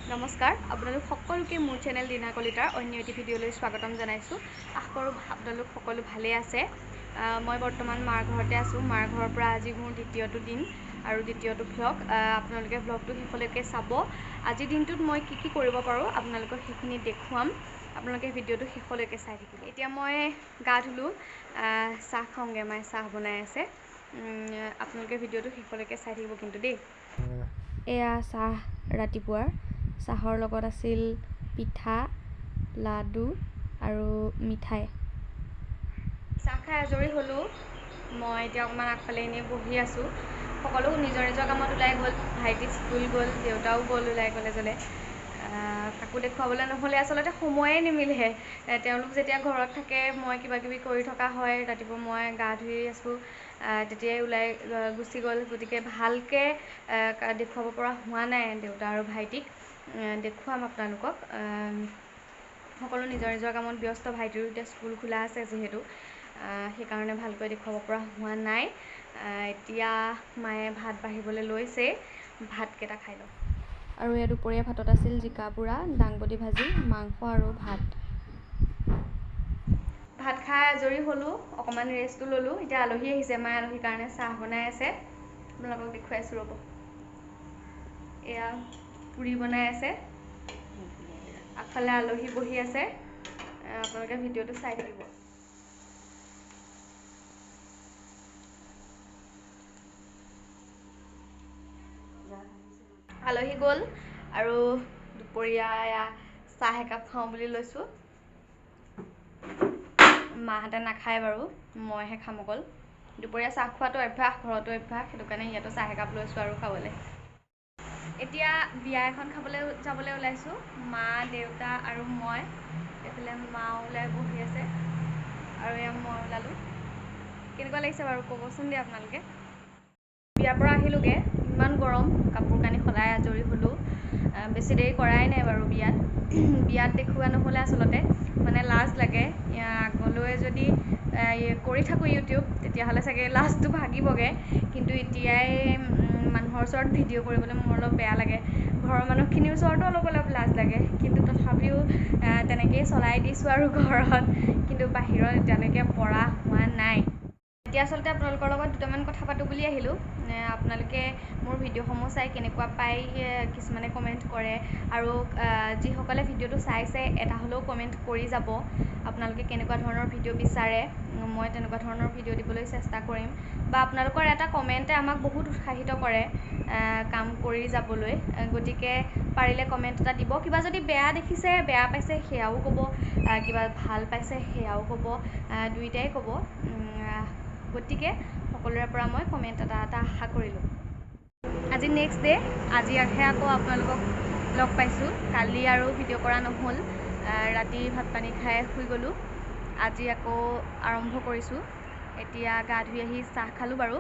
নমস্কাৰ, আপোনালোক সকলোকে মোৰ চেনেল লীনা কলিতাৰ অন্য এটি ভিডিঅ'লৈ স্বাগতম জনাইছোঁ। আশা কৰোঁ আপোনালোক সকলো ভালেই আছে। মই বৰ্তমান মাৰ ঘৰতে আছোঁ। মাৰ ঘৰৰ পৰা আজি মোৰ দ্বিতীয়টো দিন আৰু দ্বিতীয়টো ভ্লগ। আপোনালোকে ভ্লগটো শেষলৈকে চাব। আজিৰ দিনটোত মই কি কি কৰিব পাৰোঁ আপোনালোকক সেইখিনি দেখুৱাম। আপোনালোকে ভিডিঅ'টো শেষলৈকে চাই থাকিব। এতিয়া মই গা ধুলোঁ, চাহ খাওঁগৈ, মায়ে চাহ বনাই আছে। আপোনালোকে ভিডিঅ'টো শেষলৈকে চাই থাকিব কিন্তু দেই। এয়া চাহ, ৰাতিপুৱাৰ চাহৰ লগত আছিল পিঠা, লাডু আৰু মিঠাই। চাহ খাই আজৰি হ'লোঁ। মই এতিয়া অকণমান আগফালে এনেই বহি আছোঁ। সকলো নিজৰ নিজৰ কামত ওলাই গ'ল। ভাইটি স্কুল গ'ল, দেউতাও গ'ল ওলাই কলেজলৈ। কাকো দেখুৱাবলৈ নহ'লে আচলতে সময়ে নিমিলে। তেওঁলোক যেতিয়া ঘৰত থাকে মই কিবা কিবি কৰি থকা হয়। ৰাতিপুৱা মই গা ধুই আছোঁ, তেতিয়াই ওলাই গুচি গ'ল। গতিকে ভালকৈ দেখুৱাব পৰা হোৱা নাই দেউতা আৰু ভাইটিক। দেখুৱাম আপোনালোকক। সকলো নিজৰ নিজৰ কামত ব্যস্ত। ভাইটিৰো এতিয়া স্কুল খোলা আছে যিহেতু, সেইকাৰণে ভালকৈ দেখুৱাব পৰা হোৱা নাই। এতিয়া মায়ে ভাত বাঢ়িবলৈ লৈছে, ভাতকেইটা খাই লওঁ। আৰু এই দুপৰীয়া ভাতত আছিল জিকা পোৰা, দাংবডি ভাজি, মাংস আৰু ভাত। ভাত খাই আজৰি হ'লোঁ, অকণমান ৰেষ্টটো ল'লোঁ। এতিয়া আলহী আহিছে, মায়ে আলহীৰ কাৰণে চাহ বনাই আছে। আপোনালোকক দেখুৱাইছোঁ ৰ'ব। এয়া পুৰি বনাই আছে, আগফালে আলহী বহি আছে। আপোনালোকে ভিডিঅ'টো চাই থাকিব। আলহী গ'ল আৰু দুপৰীয়া এয়া চাহ একাপ খাওঁ বুলি লৈছোঁ। মাহঁতে নাখায় বাৰু, মইহে খাম অকল। দুপৰীয়া চাহ খোৱাটো অভ্যাস, ঘৰতো অভ্যাস, সেইটো কাৰণে ইয়াতো চাহ একাপ লৈছোঁ আৰু খাবলৈ। এতিয়া বিয়া এখন খাবলৈ যাবলৈ ওলাইছোঁ, মা, দেউতা আৰু মই। এইফালে মা ওলাই বহি আছে আৰু এয়া মই ওলালোঁ। কেনেকুৱা লাগিছে বাৰু ক'বচোন দেই আপোনালোকে। বিয়াৰ পৰা আহিলোঁগৈ, ইমান গৰম, কাপোৰ কানি সলাই আজৰি হ'লোঁ। বেছি দেৰি কৰাই নাই বাৰু বিয়াত। বিয়াত দেখুওৱা নহ'লে আচলতে মানে লাজ লাগে। আগলৈ যদি কৰি থাকোঁ ইউটিউব তেতিয়াহ'লে চাগে লাজটো ভাগিবগৈ। কিন্তু এতিয়াই মানুহৰ ওচৰত ভিডিঅ' কৰিবলৈ মোৰ অলপ বেয়া লাগে। ঘৰৰ মানুহখিনিৰ ওচৰতো অলপ অলপ লাজ লাগে, কিন্তু তথাপিও তেনেকেই চলাই দিছোঁ আৰু ঘৰত। কিন্তু বাহিৰত এতিয়ালৈকে পৰা হোৱা নাই। এতিয়া আচলতে আপোনালোকৰ লগত দুটামান কথা পাতোঁ বুলি আহিলোঁ। আপোনালোকে মোৰ ভিডিঅ'সমূহ চাই কেনেকুৱা পায় কিছুমানে কমেণ্ট কৰে, আৰু যিসকলে ভিডিঅ'টো চাইছে এটা হ'লেও কমেণ্ট কৰি যাব। আপোনালোকে কেনেকুৱা ধৰণৰ ভিডিঅ' বিচাৰে, মই তেনেকুৱা ধৰণৰ ভিডিঅ' দিবলৈ চেষ্টা কৰিম। বা আপোনালোকৰ এটা কমেণ্টে আমাক বহুত উৎসাহিত কৰে কাম কৰি যাবলৈ। গতিকে পাৰিলে কমেণ্ট এটা দিব। কিবা যদি বেয়া দেখিছে, বেয়া পাইছে সেয়াও ক'ব, কিবা ভাল পাইছে সেয়াও ক'ব, দুয়োটাই ক'ব। গতিকে সকলোৰে পৰা মই কমেণ্ট এটা এটা আশা কৰিলোঁ। আজি নেক্সট ডে, আজি আহে আকৌ আপোনালোকক লগ পাইছোঁ। কালি আৰু ভিডিঅ' কৰা নহ'ল, ৰাতি ভাত পানী খাই শুই গ'লোঁ। আজি আকৌ আৰম্ভ কৰিছোঁ। এতিয়া গা ধুই আহি চাহ খালোঁ বাৰু।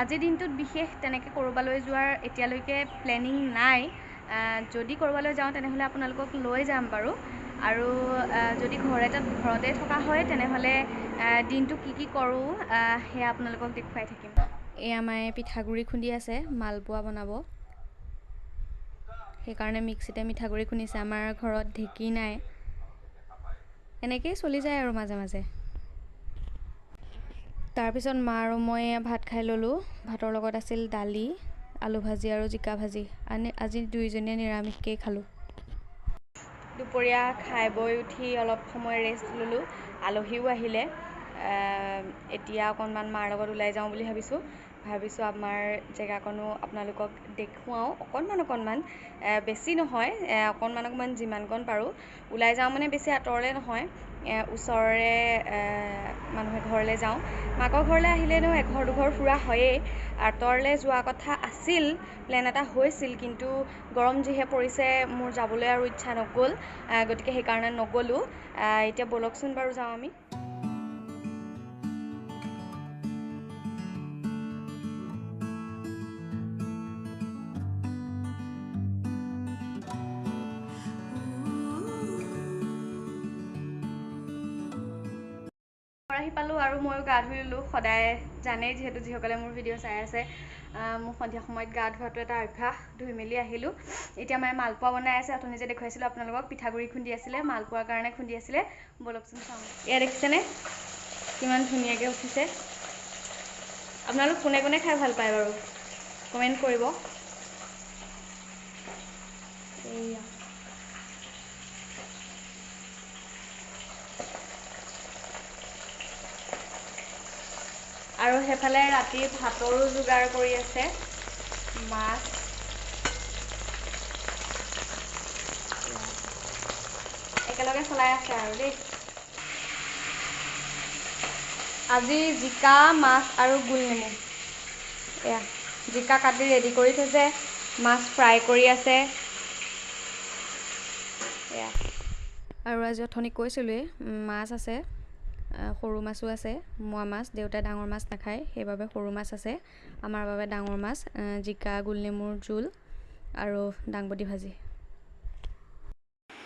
আজিৰ দিনটোত বিশেষ তেনেকৈ ক'ৰবালৈ যোৱাৰ এতিয়ালৈকে প্লেনিং নাই। যদি ক'ৰবালৈ যাওঁ তেনেহ'লে আপোনালোকক লৈ যাম বাৰু। আৰু যদি ঘৰতে থকা হয় তেনেহ'লে দিনটো কি কি কৰোঁ সেয়া আপোনালোকক দেখুৱাই থাকিম। এয়া মায়ে পিঠাগুড়ি খুন্দি আছে, মালপোৱা বনাব, সেইকাৰণে মিক্সিতে মিঠাগুড়ি খুন্দিছে। আমাৰ ঘৰত ঢেঁকী নাই, এনেকৈয়ে চলি যায় আৰু মাজে মাজে। তাৰপিছত মা আৰু মই ভাত খাই ল'লোঁ। ভাতৰ লগত আছিল দালি, আলু ভাজি আৰু জিকা ভাজি। আজি দুয়োজনীয়ে নিৰামিষকেই খালোঁ। দুপৰীয়া খাই বৈ উঠি অলপ সময় ৰেষ্ট ল'লোঁ। আলহীও আহিলে। এতিয়া অকণমান মাৰ লগত ওলাই যাওঁ বুলি ভাবিছোঁ। ভাবিছোঁ আমাৰ জেগাকণো আপোনালোকক দেখুৱাওঁ অকণমান অকণমান, বেছি নহয়, অকণমান অকণমান যিমানকণ পাৰোঁ। ওলাই যাওঁ মানে বেছি আঁতৰলৈ নহয়, ওচৰৰে মানুহে ঘৰলৈ যাওঁ। মাকৰ ঘৰলৈ আহিলেনো এঘৰ দুঘৰ ফুৰা হয়েই। আঁতৰলৈ যোৱা কথা আছিল, প্লেন এটা হৈছিল, কিন্তু গৰম যিহে পৰিছে মোৰ যাবলৈ আৰু ইচ্ছা নগ'ল, গতিকে সেইকাৰণে নগ'লোঁ। এতিয়া ব'লকচোন বাৰু যাওঁ আমি। আহি পালোঁ আৰু ময়ো গা ধুই ল'লোঁ। সদায় জানেই যিহেতু যিসকলে মোৰ ভিডিঅ' চাই আছে। মোৰ সন্ধিয়া সময়ত গা ধোৱাটো এটা অভ্যাস, ধুই মেলি আহিলোঁ। এতিয়া মায়ে মালপোৱা বনাই আছে, অথনি যে দেখুৱাইছিলোঁ আপোনালোকক, পিঠাগুড়ি খুন্দি আছিলে, মালপোৱাৰ কাৰণে খুন্দি আছিলে। ব'লকচোন চাওঁ। এয়া দেখিছেনে কিমান ধুনীয়াকৈ উঠিছে। আপোনালোক কোনে কোনে খাই ভাল পায় বাৰু কমেণ্ট কৰিব। এয়া আৰু সেইফালে ৰাতি ভাতৰো যোগাৰ কৰি আছে, মাছ। একেলগে চলাই আছে আৰু দেই। আজি জিকা, মাছ আৰু গোল নেমু। এয়া জিকা কাটি ৰেডি কৰি থৈছে, মাছ ফ্ৰাই কৰি আছে। এয়া আৰু আজি অথনি কৈছিলোঁৱেই, মাছ আছে, সৰু মাছো আছে, মোৱা মাছ। দেউতাই ডাঙৰ মাছ নাখায়, সেইবাবে সৰু মাছ আছে, আমাৰ বাবে ডাঙৰ মাছ, জিকা গোল নেমুৰ জোল আৰু দাংবডি ভাজি।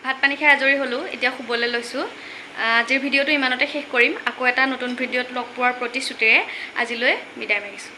ভাত পানী খাই আজৰি হ'লোঁ, এতিয়া শুবলৈ লৈছোঁ। আজিৰ ভিডিঅ'টো ইমানতে শেষ কৰিম। আকৌ এটা নতুন ভিডিঅ'ত লগ পোৱাৰ প্ৰতিশ্ৰুতিৰে আজিলৈ বিদায় মাগিছোঁ।